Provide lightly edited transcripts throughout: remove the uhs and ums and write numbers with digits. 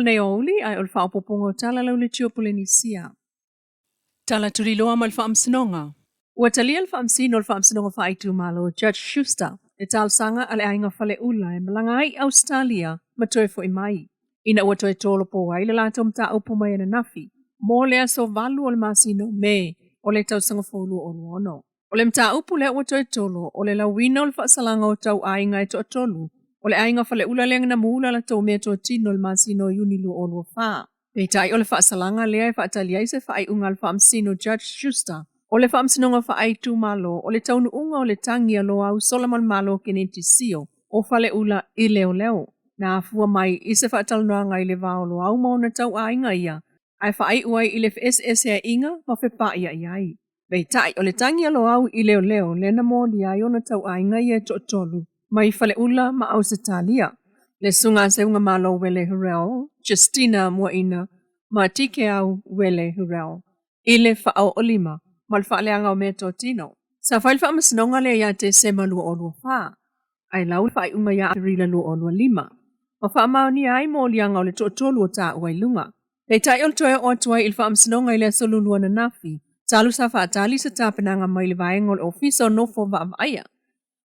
lenei aoauli, ae o le faaopoopoga o tala lau leitio Polenisia. Tala tuliloa ma le Faamasinoga. Ua talia le Faamasino o le Faamasinoga Faaitumalo Judge Schuster le talosaga a le aiga Faleula e malaga ai i Ausetalia ma toe foi mai, ina ua toe tolopo ai le latou mataupu mai ananafi mo le aso 8 o le masina o Me o le tausaga fou 2026. O le mataupu lea ua toe tolo, o le lauina o le faasalaga o tauaiga e toatolu o le aiga Faleula lea na muula latou meatotino i le masina o Iuni 2024. Peitai o le faasalaga lea e faatali ai se faaiuga a le Faamasino Judge Schuster o le Faamasinoga Faaitumalo o le taunuuga o le tagi a Loau Solamalemalo Keneti Sio o Faleula i leoleo, na afua mai i se faatalanoaga i le va o Loau ma ona tauaiga ia, ae faaiu ai i le feeseeseaiga ma fepaaiai ai. Peitai, o le tagi a Loau i leoleo lea na molia ai ona tauaiga ia e toatolu mai Faleula ma Ausetalia, le Susuga a Seugamalo Wele Hurrell, Justina Muaina ma Tikeau Wele Hurrell i le faaoolima ma le faaleaga o meatotino. Sa fai le faamasinoga lea ia Tesema 2024, ae lau le faaiuga ia Aperila 2025, ma faamaonia ai moliaga o le toatolu o taua i luga. Peitai o le toe oo atu ai i le faamasinoga i le aso Lulu ananafi, talu sa faatali se tapenaga mai le vaega o le Ofisa o Nofo Vaavaaia,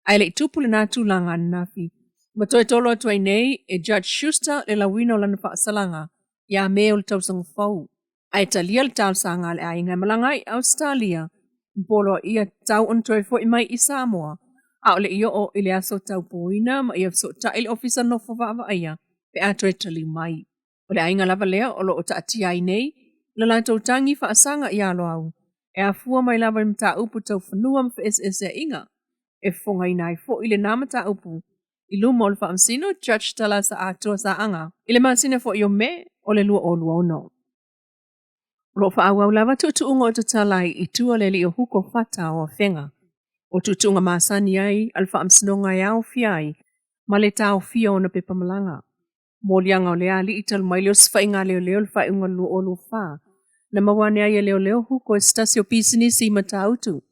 ae le i tupu lena tulaga ananafi, ma toe tolo atu ai nei e Judge Schuster le lauina o lana faasalaga ia Me o le tausaga fou. Ae talia le talosaga a le aiga e malaga ai i Ausetalia ma poloaia tatau ona toe foi mai i Samoa a o le i oo i le aso taupoina ma ia fesootai le Ofisa Nofo Vaavaaia pe a toe taliu mai. O le aiga lava lea o lo o taatia ai nei le latou tagi faasaga ia Loau e afua mai lava i mataupu tau fanua ma feeseeseaiga e fofogaina ai foi lena mataupu i luma o le Faamasino Judge Talasa Atoa Saaga i le masina foi o Me o le 2026. O lo o faaauau lava tuutuuga o tatala ai i tua le alii o Huko Fata o Afega. O tuutuuga masani ai a le Faamasinoga e aofia ai ma le taofia o ona pepa malaga. Moliaga o lea alii talu mai le osofaiga a leoleo i le faaiuga o le 2024, na maua ane ai e leoleo Huko i se tasi o pisinisi i Matautu,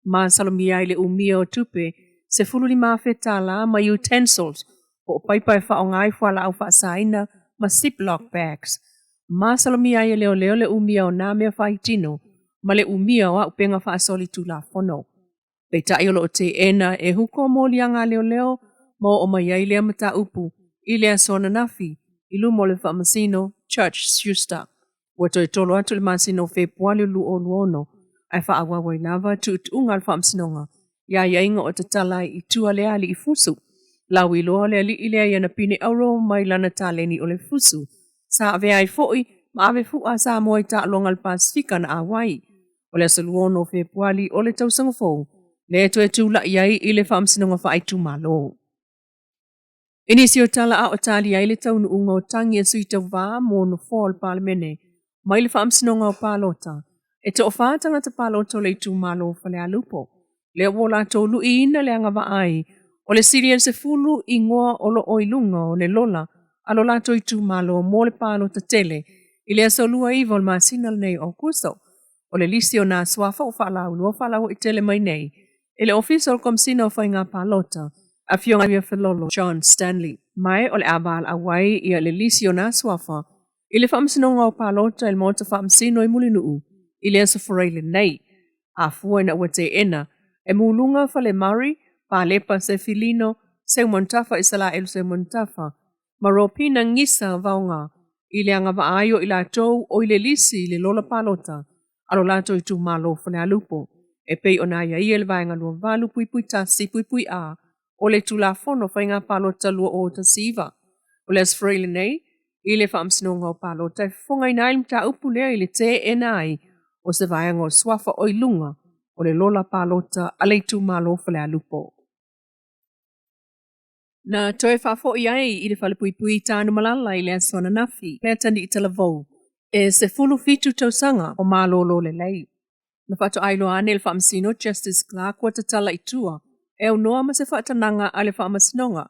masalomia ai le umia o tupe $15,000 ma utensils po o paipa e faaaoga ai fualaau faasaina ma ziploc bags. Masalomia ai e leoleo le umia o nā mea faitino ma le umia o auupega faasolitulafono. Peitai o lo o teena e Huko moliaga a leoleo ma oo mai ai lea mataupu i le aso ananafi i luma o le Faamasino Judge Schuster. Ua toe tolo atu i le masina o Fepuali o le 2026 ae faaauau ai lava tuutuuga a le Faamasinoga i aiaiga o tatala ai i tua lea alii fusu. Lau iloa le alii lea i ana pine auro mai lana taleni o le fusu sa avea ai foi ma ave fua a Samoa i taaloga a le Pasefika na auai. O le aso 26 o Fepuali o le tausaga fou lea e toe tulai ai i le Faamasinoga Faaitumalo. I nisi o tala a o tali ai le taunuuga o tagi a sui tauva mo nofoa o le Palemene mai le Faamasinoga o Palota, e toafa tagata palota o le itumalo o Falealupo, lea ua latou luiina le agavaa ai o le sili e le 10 igoa o lo o i luga o le lola a lo latou itumalo mo le palota tele i le aso 29 o le masina lenei o Aokuso. O le lisi o nā suafa ua faalauiloa faalauaitele mai nei e le Ofisa o le Komesina o Faiga Palota, Afioga ia Felolo John Stanley. Ma o le a valaau ai ia le lisi o nā suafa i le Faamasinoga o Palota i le Maota Faamasino i Mulinuu i le Aso Faraile lenei, a fua ina ua teena e Muluga Fale Murray, Palepa Sefilino, Seumanutafa Isalaelu Seumanutafa ma Ropina Gisa Vaoga i le agavaa ai o i latou o i le lisi i le lola palota a lo latou itumalo o Falealupo, e pei ona aiaia i le Vaega 28.1.A o le Tulafono Faiga Palota 2019. O le Aso Faraile nei, i le Faamasinoga o Palota e fofogaina ai le mataupu lea i le teena ai o se vaega o suafa o i luga o le lola palota a le itumalo o Falealupo. Na toe faafoi ai i le falepuipui i Tanumalala i le aso ananafi le atalii talavou e 17 tausaga o malolo lelei. Na faatoa iloa ane e le Faamasino Justice Clarke ua tatala i tua e aunoa ma se faatanaga a le Faamasinoga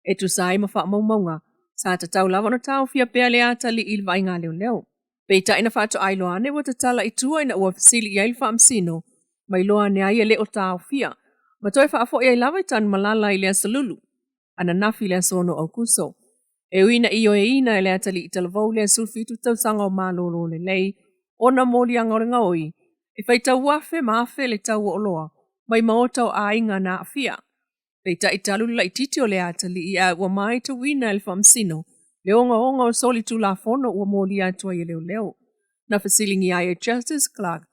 e tusa ai ma faamaumauga sa tatau lava ona taofia pea le atalii i le vaaiga leoleo. Peitai na faatoa iloa ane ua tatala i tua ina ua fesili i ai le Faamasino ma iloa ane ai e le o taofia ma toe faafoi ai lava i Tanumalala i le aso Lulu ananafi i le aso 6 o Aokuso. E ui ina ioeina e le atalii talavou lea 17 tausaga o malolo lelei ona moliaga o le gaoi, e faitau afe ma afe le tau o oloa mai maota o aiga na aafia. Peitai talu le laitiiti o le atalii ae ua matauina e le faamasino le ogaoga o solitulafono ua molia atu ai e leoleo. Na fesiligia ai e Justice Clarke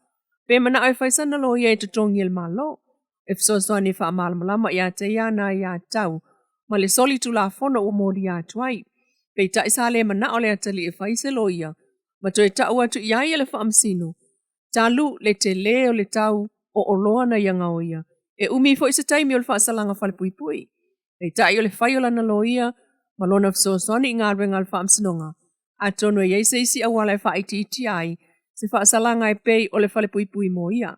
pe manao e fai sana loia e totogi e le Malo e fesoasoani e faamalamalama ia te ia ana aiatatau ma le solitulafono ua molia atu ai. Peitai sa le manao le atalii e fai se loia ma toe tau atu i ai e le faamasino talu le telē o le tau o oloa na ia gaoia, e umi foi se taimi o le faasalaga falepuipui. Peitai o le fai o lana loia ma lona fesoasoani i galuega a le faamasinoga, atonu e i ai se isi auala e faaitiitia ai se faasalaga e pei o le falepuipui mo ia.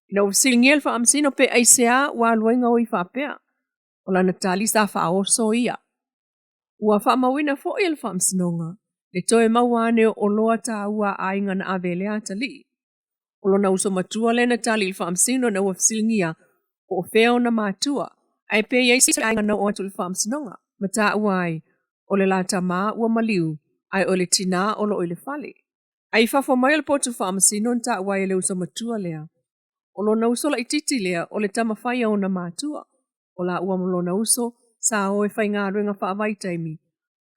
Ina ua fesiligia le faamasino pe aisea ua alu ai gaoi faapea, o lana tali sa faaoso ia. Ua faamauina foi e le Faamasinoga le toe maua ane o oloa taua a aiga na ave e lea atalii. O lona uso matua lea na tali i le Faamasino ina ua fesiligia po o fea ona matua, ae pe i ai se isi aiga na oo atu i le Faamasinoga, ma taua ai, o le la tama ua maliu, ae o le tinā o lo o i le fale. Ae i fafo mai o le potu faamasino na taua ai e le uso matua lea, o lona uso laitiiti lea o le tama fai a ona matua. O laua ma lona uso sa o e faigaluega faavaitaimi,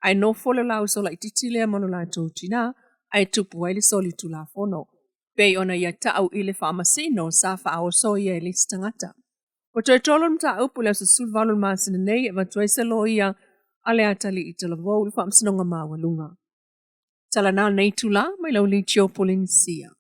ae nofo le la uso laitiiti lea ma lo latou tinā, ae tupu ai le solitulafono. Pei ona ia tau i le faamasino sa faaoso ia e le isi tagata. Ua toe tolo le mataupu i le aso 18 o le masina nei e avatu ai se loia a le atalii talavou i le Faamasinoga Maualuga. Tala na o lenei itula mai lau Leitio Polenisia.